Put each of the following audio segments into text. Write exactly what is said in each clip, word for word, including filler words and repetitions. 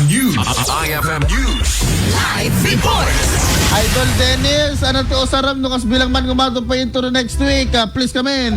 News. I F M News. Live report. Idol Dennis, ano ti usarem no kas bilang man nga umadayo pa into the next week? Ah, please come in.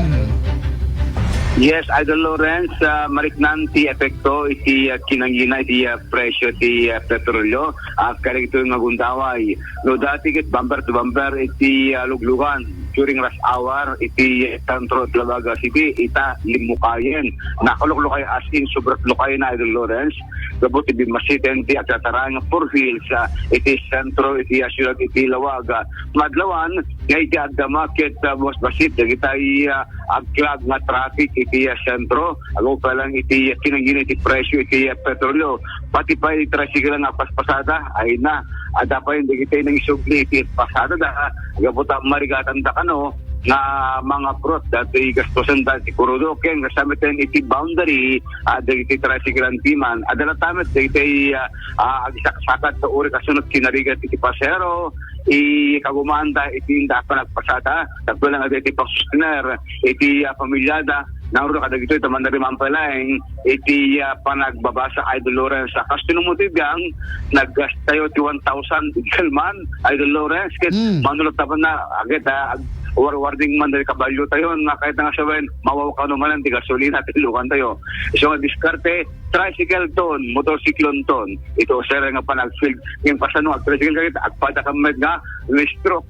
Yes, Idol Lawrence, ah, mariknan ti epekto iti, ah, kinangina iti, ah, presyo ti, ah, petrolyo. Ah, kadagitoy nga gundaway. No dati ket bumper to bumper iti, ah, luglugan during rush hour iti sentro ti Laoag City, ita limmukayen. Nakaluklukay as in, sobra lukayen na, Idol Lawrence. Gapu ti bimmasiten ti agtatarayan nga four wheels, ah, iti sentro iti, ah, siyudad iti Laoag. Madlawan, nga iti agdama ket, ah, buas-basit dagitay, ah, aglag nga traffic iti, ah, sentro. Ago pa lang iti kinangina iti presyo iti, ah, petrolyo. Pati pay tricycle nga agpaspasada, ay na. Adda pay dagitay nangisubli iti pasada da. Gapu ta marigatan da kano nga mga prot dati gastusan da ti kurudo ken kasama ten iti boundary, ah, dagiti tricycle antiman. Adda la tamet dagitay, ah, ah, agisaksakat ta uri kasunot kinarigat iti pasero, i kagumaanda iti inda a panagpasada, tapno lang adda iti pagsustener iti, ah, pamilyada. Naurno kadagitoy ta mannarimampay laeng iti, ah, panagbabasa, Idol Lawrence. Ah, kas tinumuti biang, naggastayo ti one thousand idiay man, Idol Lawrence, ket Mm. Manulat ta na, agit, ah, ag-, war-, warning man dagiti kabalyo tayo, nga kayat nga sawen, mawaw kano manen ti gasolina, ti lukan tayo. So, nga diskarte, tricycle ton, motorsiklo ton. Ito, sir, nga panag-field. Yung kasano, ag-tricycle ka, agpada ka met nga, stroke,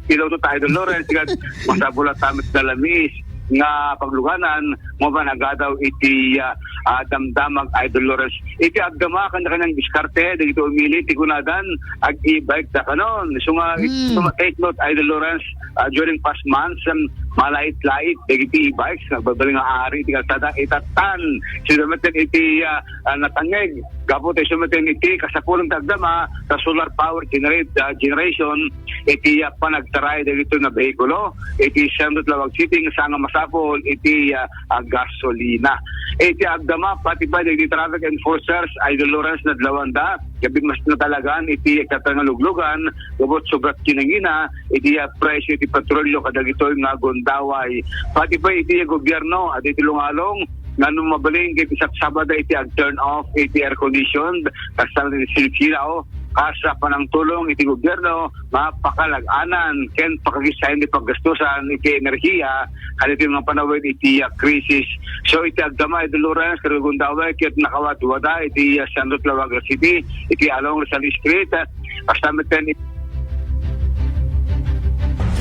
piloto tayo, Idol Lawrence, nga masabula tamit na lamis nga pagluganan, mo ba nagadaw iti, ah, ah, damdamag, Idol Lawrence. Iti agdama, kanya-kanyang diskarte, dagito umili, ti kunadan, ag-e-bike da kanon. So nga, Hmm. So, take note, Idol Lawrence, ah, during past months, um, malait-lait, dagiti e-bikes, nagbabaling nga ari, ti kalsada, itatan, sila met iti, ah, ah, natangeg. Gapu ta isu met iti kasapulan ti agdama, ta solar power generate, ah, generation, iti, ah, panagtaray dagito nga behikulo, iti sentro ti Laoag City, nga saan nga masapul, iti, ah, ah, gasolina. Iti agdama, pati pay dagiti traffic enforcers, Idol Lawrence, nadlawanda, gapu ta mas natalagan iti agtatarayan nga luglugan, gapu ta sobra kinangina, iti, ah, presyo iti petrolyo kadagitoy nga gundaway. Pati pay iti, ah, gobyerno, adda iti lungalong, nga no mabalin ket isapsapda iti ag-turn off iti air conditioned, kasta iti silsilaw, kas, ah, panangtulong iti gobyerno, nga pakalag-anan ken pakagisayan ti paggastusan iti enerhiya, kadagitoy nga panawen iti, ah, krisis. So, iti agdama, Idol Lawrence, kadagitoy gundaway, ket nakawadwada iti, ah, sentro ti Laoag City, iti along Rizal Street, ah, kasta met ken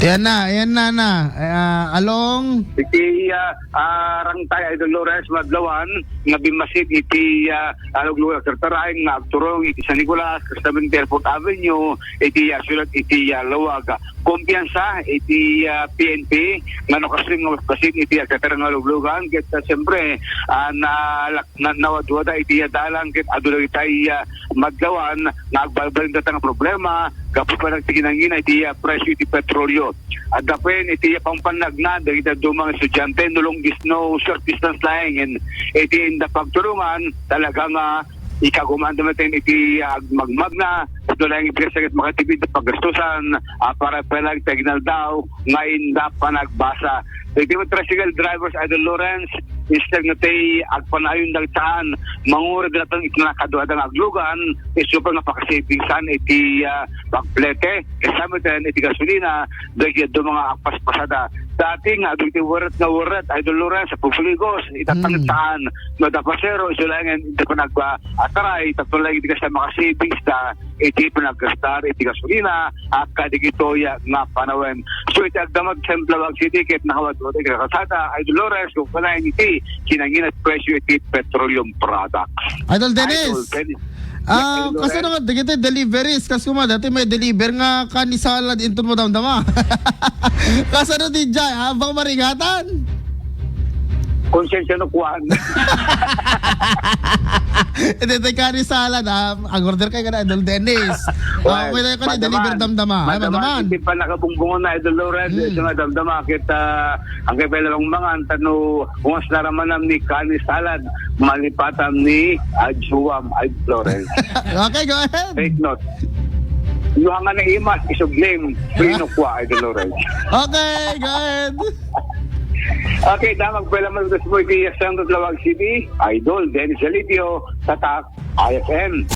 Ayan na, ayan na, na. Ah, along? Iti, ah, ah, Rangtay, Idol Lawrence, madlawan, nga bimmasit iti, ah, along Lugar Terterain, nga agturong iti San Nicolas, kasta met iti Airport Avenue, iti, ah, siyudad iti, ah, Laoag. Kumpiyansa iti, ah, P N P, nga no kasdi nga mas basit iti agtatarayan nga luglugan, ket, ah, siyempre, ah, na, na, nawadwada iti, ah, dalan, ket adu dagitay, ah, madlawan, nga agbalbaliw dayta nga problema, gapu pay ti kinangina iti, ah, presyo iti petrolyo. Adda pay iti, ah, pampannagna, dagiti dadduma nga estudiante, no long dis-, no short distance laeng, iti inda pagtulongan, talaga nga, ikagumaanda met iti, ah, magmagna, adu laeng iti kasakit makatipid ti paggastusan, ah, para pay lang ti aginaldaw, nga inda panagbasa. Dagiti tricycle drivers, Idol Lawrence, instead nga ti agpanayon dagiti saan, mangured laeng iti nakaduada nga aglugan, isu pay nga pakasavingsan iti, ah, pagplete, kasama ten iti gasolina, dagiti adu nga agpaspasada. Dati nga, adu iti weret nga weret, Idol Lawrence, sa Publicos, ita Mm. Tangitaan, no, da pasero, isu laeng, iti panag-, ah, ataray, tapno laeng iti kasta makasavings da, iti panaggastar iti gasolina, a kadagitoy nga panawen. So, iti agdama ti Laoag City, ket nakawadwada iti kalsada, Idol Lawrence, kung kanayon iti kinangina ti presyo iti petroleum products. Idol Dennis. Idol Dennis. Ah, Idol Lawrence. Kasano nga dagiti deliveries? Kas kuma, dati may deliver nga kani salad inton madamdama. Kasano di jay? Ah, bang marigatan? Konsensya no kuan. Iti, iti kani salad, ah, ag-order kayo ka na, Idol Dennis. Ah, well, pwede ka na madama, i-deliver damdama. Ay, madama, madama. Iti pa nakabungbungon na, Idol Lawrence, Hmm. Sa nga damdama, kita, ang kaya pala mong mangan, tano, kung mas naramanam ni kani salad, malipatan ni Ajuam, Idol Lawrence. Okay, go ahead. Take note. Yung nga na imas, isuglim, prino kwa, Idol Lawrence. Okay, go ahead. Okay, damag pala mo iti Santa Laoag City, Idol Dennis Zalipio, Tatak I F M.